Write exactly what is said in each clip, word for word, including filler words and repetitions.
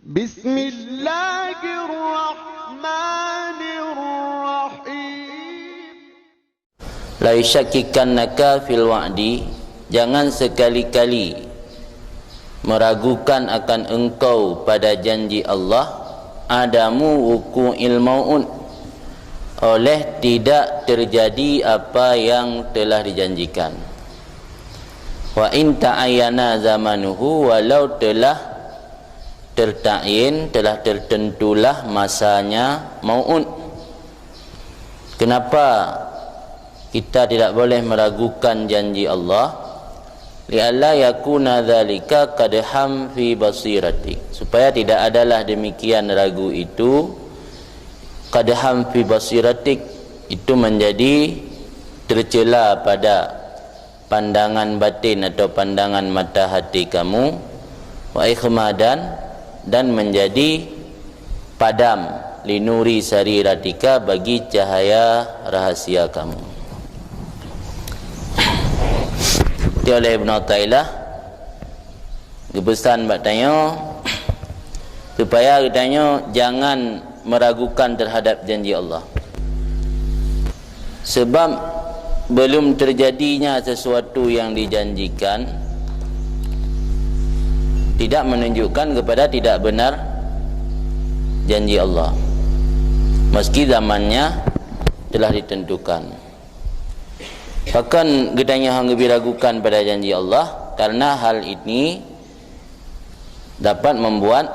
Bismillahirrahmanirrahim. La yusyakkikannaka fil wa'di, jangan sekali-kali meragukan akan engkau pada janji Allah, adamu wuqu'il mau'ud, oleh tidak terjadi apa yang telah dijanjikan. Wa in ta'ayyana zamanuhu, walau telah tertakyin, telah tertentulah masanya mau'ud. Kenapa kita tidak boleh meragukan janji Allah? Li'alla yakuna dzalika qadham fi basiratik. Supaya tidak adalah demikian ragu itu qadham fi basiratik, itu menjadi tercela pada pandangan batin atau pandangan mata hati kamu, wa ikhmadan, dan menjadi padam, linuri sariratika, bagi cahaya rahasia kamu. Ti oleh Ibnu Athaillah geupeusan bak tanyoe supaya geutanyoe jangan meragukan terhadap janji Allah. Sebab belum terjadinya sesuatu yang dijanjikan tidak menunjukkan kepada tidak benar janji Allah, meski zamannya telah ditentukan. Pakon geutanyoe hana geubiragukan pada janji Allah? Karena hal ini dapat membuat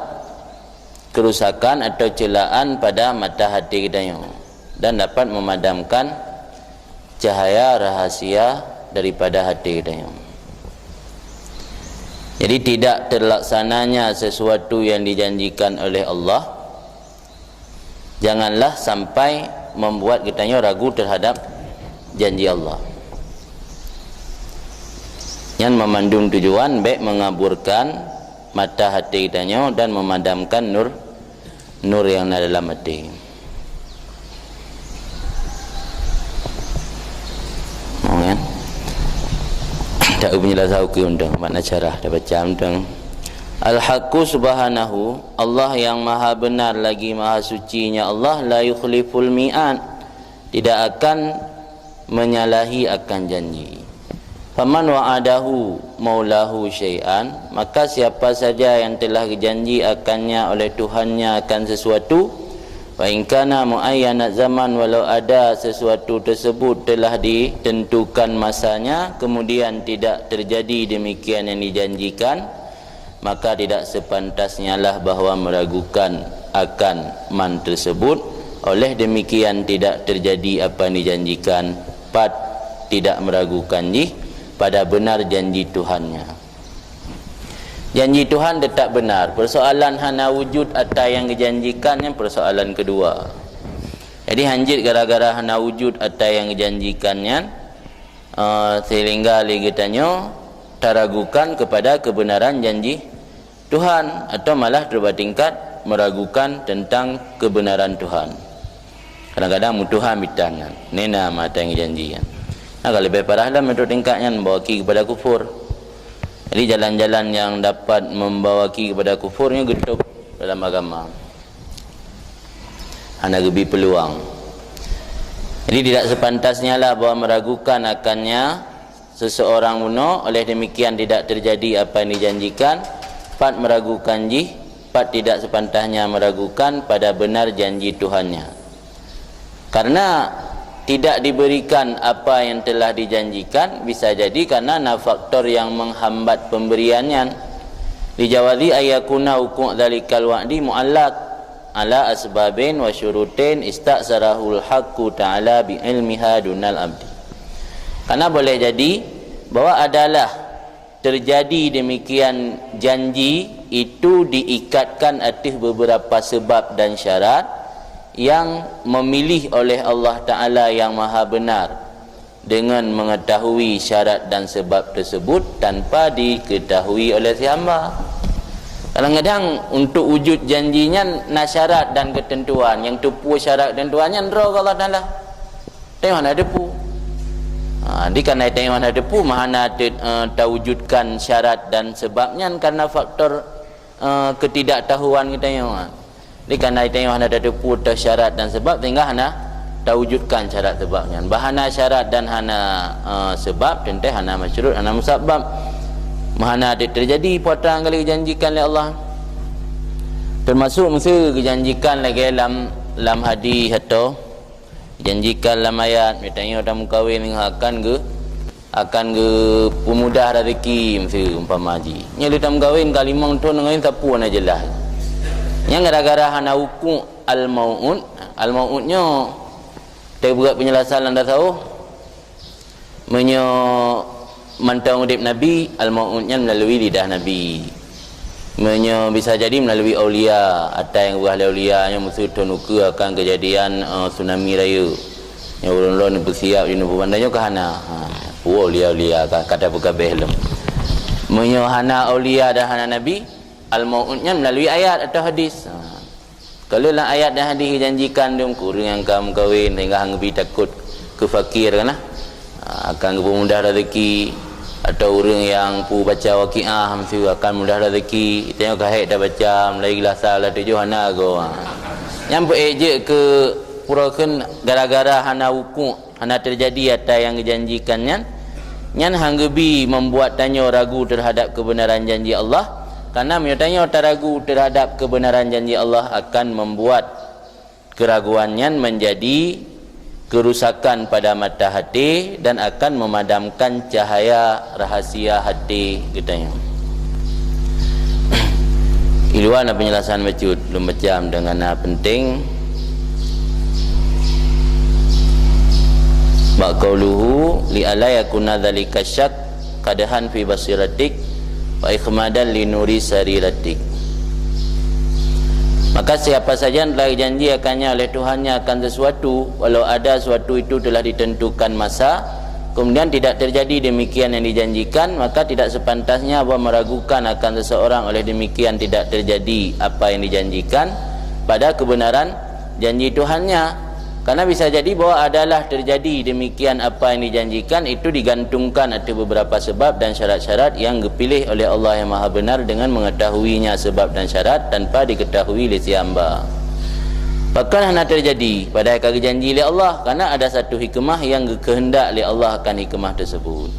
kerusakan atau celaan pada mata hati geutanyoe dan dapat memadamkan cahaya rahasia daripada hati geutanyoe. Jadi, tidak terlaksananya sesuatu yang dijanjikan oleh Allah, janganlah sampai membuat geutanyoe ragu terhadap janji Allah. Nyan memandum tujuan bèk mengaburkan mata hati geutanyoe dan memadamkan nur, nur yang na dalam hati. Mau kan? Tak penjelasan ukeue untông, makna syarah dah baca untông. Al-Haqqu subhanahu, Allah yang maha benar lagi maha suci-Nya Allah, la yukhliful mi'ad, tidak akan menyalahi akan janji. Faman wa'adahu maulahu syai'an, maka siapa saja yang telah dijanji akannya oleh Tuhannya akan sesuatu, wa in kana muayyana zaman, walau ada sesuatu tersebut telah ditentukan masanya, kemudian tidak terjadi demikian yang dijanjikan, maka tidak sepantasnyalah bahwa meragukan akan man tersebut. Oleh demikian, tidak terjadi apa yang dijanjikan, pat tidak meragukan jih pada benar janji Tuhannya. Janji Tuhan tetap benar. Persoalan hana wujud ata nyang dijanjikan nyan persoalan kedua. Jadi, hanjeuet gara-gara hana wujud ata nyang dijanjikan nyan, eh, sehingga lé geutanyoe taragukan kepada kebenaran janji Tuhan, atau malah terubah tingkat meragukan tentang kebenaran Tuhan. Kadang-kadang meutuha mitan nyan, nena mata nyang janji nyan. Nah, ka leubeh parah lom meutrok tingkat nyan, membawa ki kepada kufur. Jadi, jalan-jalan yang dapat membawa ki kepada kufur nyoe geutôb dalam agama. Hana geubi peuluang. Jadi, tidak sepantasnya lah bahwa meragukan akannya seseorang bunoe, oleh demikian tidak terjadi apa yang dijanjikan, pat meragukan jih, pat tidak sepantasnya meragukan pada benar janji Tuhannya. Karena tidak diberikan apa yang telah dijanjikan, bisa jadi karena na faktor yang menghambat pemberian nyan. Lijawazi ayyakuna wuqu' dzalikal wa'di mu'allaq ala asbabin wa syurutin ista'sarahul haqqu ta'ala bi ilmiha dunal abdi. Karena boleh jadi bahwa adalah terjadi demikian janji itu diikatkan ateueh beberapa sebab dan syarat yang memilih oleh Allah Ta'ala yang Maha Benar dengan mengetahui syarat dan sebab tersebut tanpa diketahui oleh si hamba. Kadang-kadang untuk wujud janji nyan na syarat dan ketentuan. Nyang teupeu syarat ketentuan nyan droe Allah Ta'ala. Tanyoe hana teupeu. Ha, di kana tanyoe hana teupeu, meuhana te-, eh, tawujudkan syarat dan sebab nyan karena faktor eh, ketidaktahuan geutanyoe. Jadi, karena geutanyoe hana tateupeue teuh syarat dan sebab, sehingga hana tawujudkan syarat sebab nyan. Bah hana syarat dan hana, eh, sebab, teuntée hana masyruet, hana musabab. Meuhana teujadi peue nyang ka lheueh geujanjikan lé Allah. Teumasuk meuseu geujanjikan lagée lam, lam hadis atau janjikan lam ayat, geutanyoe tameukawen akan geu-, akan geupeumudah raseuki, meuseu umpama jih. Nyoe lé tameukawen ka limong thon ngon sapeue na jeulaih. Nyang gara-gara hana wukuk al-mau'ud, al-mau'ud nyoe teubuet peunjelasan lam tasawuf. Meunyoe mantong udeb Nabi, al-mau'ud nyan meulalu lidah Nabi. Meunyoe bisa jadi meulalu aulia, ata nyang geupeugah lé aulia nyoe meuseu thon ukeue akan keujadian, eh, tsunami rayeuk. Nyoe ulôn-ulôn neupeusiap di neupeubantai nyoe ka hana. Ha, peue aulia-aulia ka, ka tapeugabeh lom. Meunyoe hana aulia dan hana Nabi, al-mau'ud nyan meulalu ayat atau hadis. Ha. Kalau lam ayat dan hadis geujanjikan dum keu ureuëng nyang ka meukawen sehingga han geubi takot keu fakir kan, ha, akan geupeumudah raseuki, atau ureuëng nyang peue baca Waqiah meuseu akan mudah raseuki, tanyoe ka hék tabaca mulai geulasa lam tujoh hana goe. Ha. Nyan peuék jeuet keu pura kheun gara-gara hana wukuk, hana teujadi ata nyang geujanjikan nyan, nyan han geubi membuat tanyoe ragu terhadap kebenaran janji Allah. Karena meunyoe tanyoe taragu terhadap kebenaran janji Allah, akan membuat keraguan nyan menjadi kerusakan pada mata hati dan akan memadamkan cahaya rahasia hati geutanyoe. Di luwa na penjelasan bacut, lôn baca deungon na penting. Bak qauluhu, "Li alla yakuna dzalika syak qadhan fi basiratik wa ikhmadan li nuri sariratik." Maka siapa saja yang telah dijanjikannya oleh Tuhannya akan sesuatu, walau ada sesuatu itu telah ditentukan masa, kemudian tidak terjadi demikian yang dijanjikan, maka tidak sepantasnya bahwa meragukan akan seseorang oleh demikian tidak terjadi apa yang dijanjikan pada kebenaran janji Tuhannya. Karena bisa jadi bahwa adalah terjadi demikian apa yang dijanjikan itu digantungkan atas beberapa sebab dan syarat-syarat yang geupiléh oleh Allah yang Maha Benar dengan mengetahuinya sebab dan syarat tanpa diketahui lé si hamba. Pakon hana terjadi, padahai ka geujanji lé Allah, karena ada satu hikmah yang geukeuheundak lé Allah akan hikmah tersebut.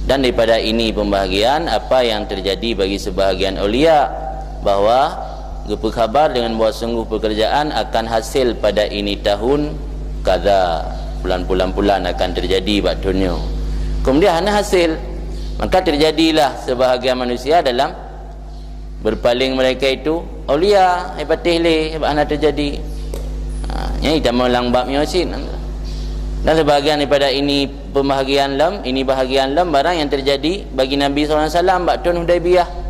Dan daripada ini pembahagian apa yang terjadi bagi sebahagian aulia, bahwa geupeu khabar dengan bahwa sungguh pekerjaan akan hasil pada ini tahun, kaza, bulan-bulan-bulan akan terjadi bak thon nyoe. Kemudian hana hasil, maka terjadilah sebahagian manusia dalam berpaling mereka itu, aulia, hai patéh lé, hana terjadi. Ha, nyan itamong lam bab nyoe cit. Dan sebahagian daripada ini pembahagian lom, ini bahagian lom barang yang terjadi bagi Nabi sallallahu alaihi wasallam bak thon Hudaibiyah.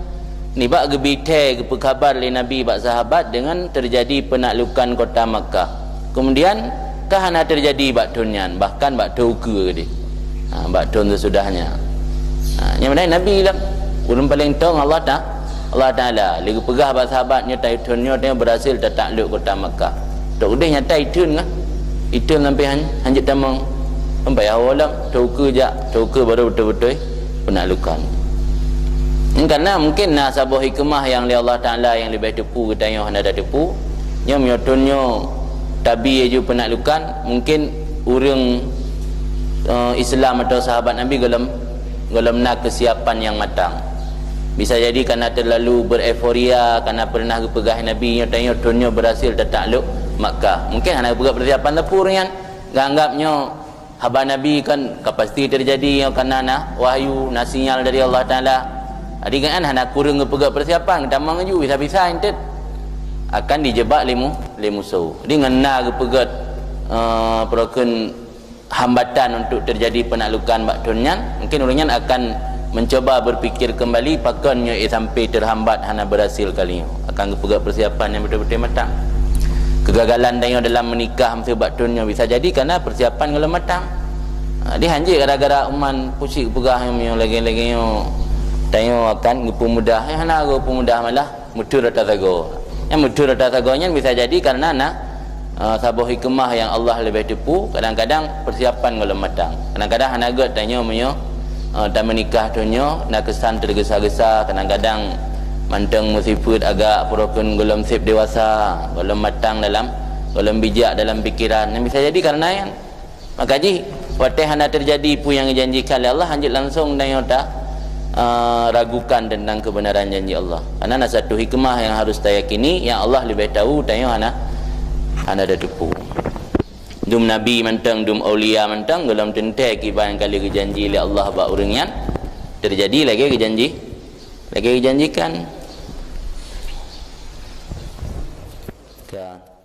Nibak geubri thée geupeu khabar lé Nabi bak sahabat dengan terjadi penaklukan kota Makkah. Kemudian ka hana terjadi bak thon nyan, bahkan bak thon ukeue deh. Ha, bak thon sesudah nyan. Ha, nyang mana Nabi lah ureuëng paling tong Allah Ta-, Allah Taala. Lé geupeugah bak sahabat nyoe, thon nyoe teuh berhasil tatakluk kota Makkah. Tok udeh nyata itheun kan. Itheun sampai han-, hanjeuet tamong. Sampai awak lam, thon ukeue jak, thon ukeue baru beutôi-beutôi penaklukan. Karena mungkin na saboh hikmah yang lé Allah Taala yang leubeh teupeue geutanyoe hana tateupeue. Nyoe meunyoe thon nyoe tabi laju penaklukan, mungkin ureuëng, eh, Islam atau sahabat Nabi gohlom, gohlom na kesiapan yang matang. Bisa jadi karena terlalu bereforia karena pernah geupeugah Nabi nyoe tanyoe thon nyoe berhasil tatakluk Makkah. Mungkin hana geupeugah persiapan teupeu ureuëng nyan. Geuanggap nyoe haba Nabi kan ka pasti terjadi nyoe karena na wahyu, na sinyal dari Allah Taala. Jadi kan hana kureueng geupeugah persiapan, tamong laju bisa-bisa entet akan dijebak lé mu-, lé musoh. Jadi ngon na geupeugah, eh, peurokon hambatan untuk terjadi penaklukan bak thon nyan, mungkin ureuëng nyan akan mencoba berpikir kembali pakon nyoe sampai terhambat hana berhasil kali nyoe. Akan geupeugah persiapan yang betul-betul matang. Kegagalan tanyoe dalam menikah masa bak thon nyoe bisa jadi karena persiapan gohlom matang. Ha, di hanjeuet gara-gara uman pusik peugah nyang lagée-lagée nyoe tanyoe akan geupeumudah, eh, hana geupeumudah malah meuthon rata sagoe. Nyang meuthon rata sagoe nyan bisa jadi karena na, eh, saboh hikmah yang Allah leubeh teupeue, kadang-kadang persiapan gohlom matang. Kadang-kadang hana gét tanyoe meunyoe, eh, tameunikah thon nyoe na kesan tergesa-gesa, kadang-kadang Mantong meusifeuet agak peurukeun gohlom sép dewasa, gohlom matang dalam, gohlom bijak dalam pikeran. Nyang bisa jadi karena nyan. Maka jih, watée hana teujadi peue nyang geujanjikan lé Allah, hanjeuet langsong tanyoe ta, eh, ragukan teuntang keubeunaran janji Allah. Karena na satu hikmah nyang harus tayakini, nyang Allah leubeh tahu, tanyoe hana, hana tateupeue. Dum nabi mantong, dum aulia mantong, gohlom teuntée kiban ka lheueh geujanji lé Allah bak ureuëng nyan, teujadi lagée geujanji, lagée geujanjikan. Ka.